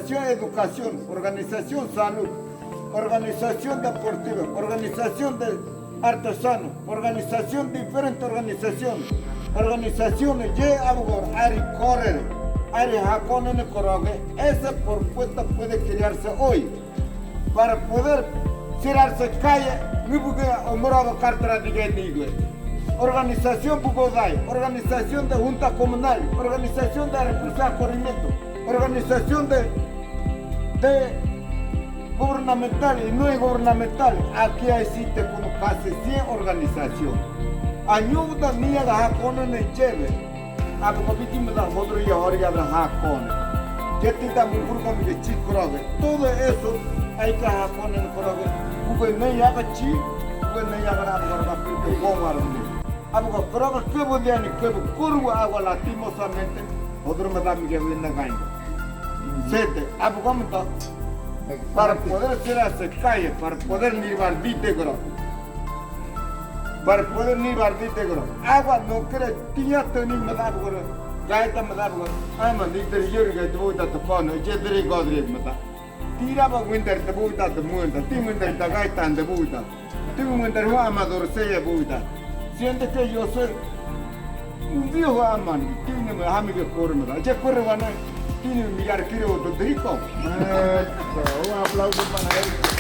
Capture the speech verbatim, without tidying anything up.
Organización educación, organización salud, organización deportiva, organización de artesano, organización diferente organización, organización ye abogor ari korere, ari hakone ne koroge, esa propuesta puede crearse hoy. Para poder cerrarse calle, mi bugue omoroba cartera dige nigue. Organización bugodai, organización de junta comunal, organización de recursos corrimiento, organización de, de gubernamental y no gubernamental. Aquí existe como casi cien organización. Añuda niña la hakone ne cheve. Abugo bítimeda hodro ya hori ya hakone. Yeti da mungurgo mi de chi koroge. Todo eso hay que hakone ne koroge. Bugo ne yaga chi, bugo ne yaga ra abugo ra pite bomar ni. Abugo koroge kebo diani kebo kurwa agua lastimosamente. Hodro meda mi ge wina gaingo. Sete, abugo meda para poder cerrarse calle, para poder nibar dite gro. Para poder nibar dite gro. Agua no kere tiña teni meda gro. Gaita meda gro. Ama dite yori gaita buta te kono, je dere godre meda. Tira ba winter te buta te muenta, ti winter te gaita te buta. Ti winter ho ama dorse ye buta. Siente que yo soy un viejo ama, ti ne me hami ke kore meda. Je kore wana, ti ne mi yar kire o to driko. Eh, un aplauso para él.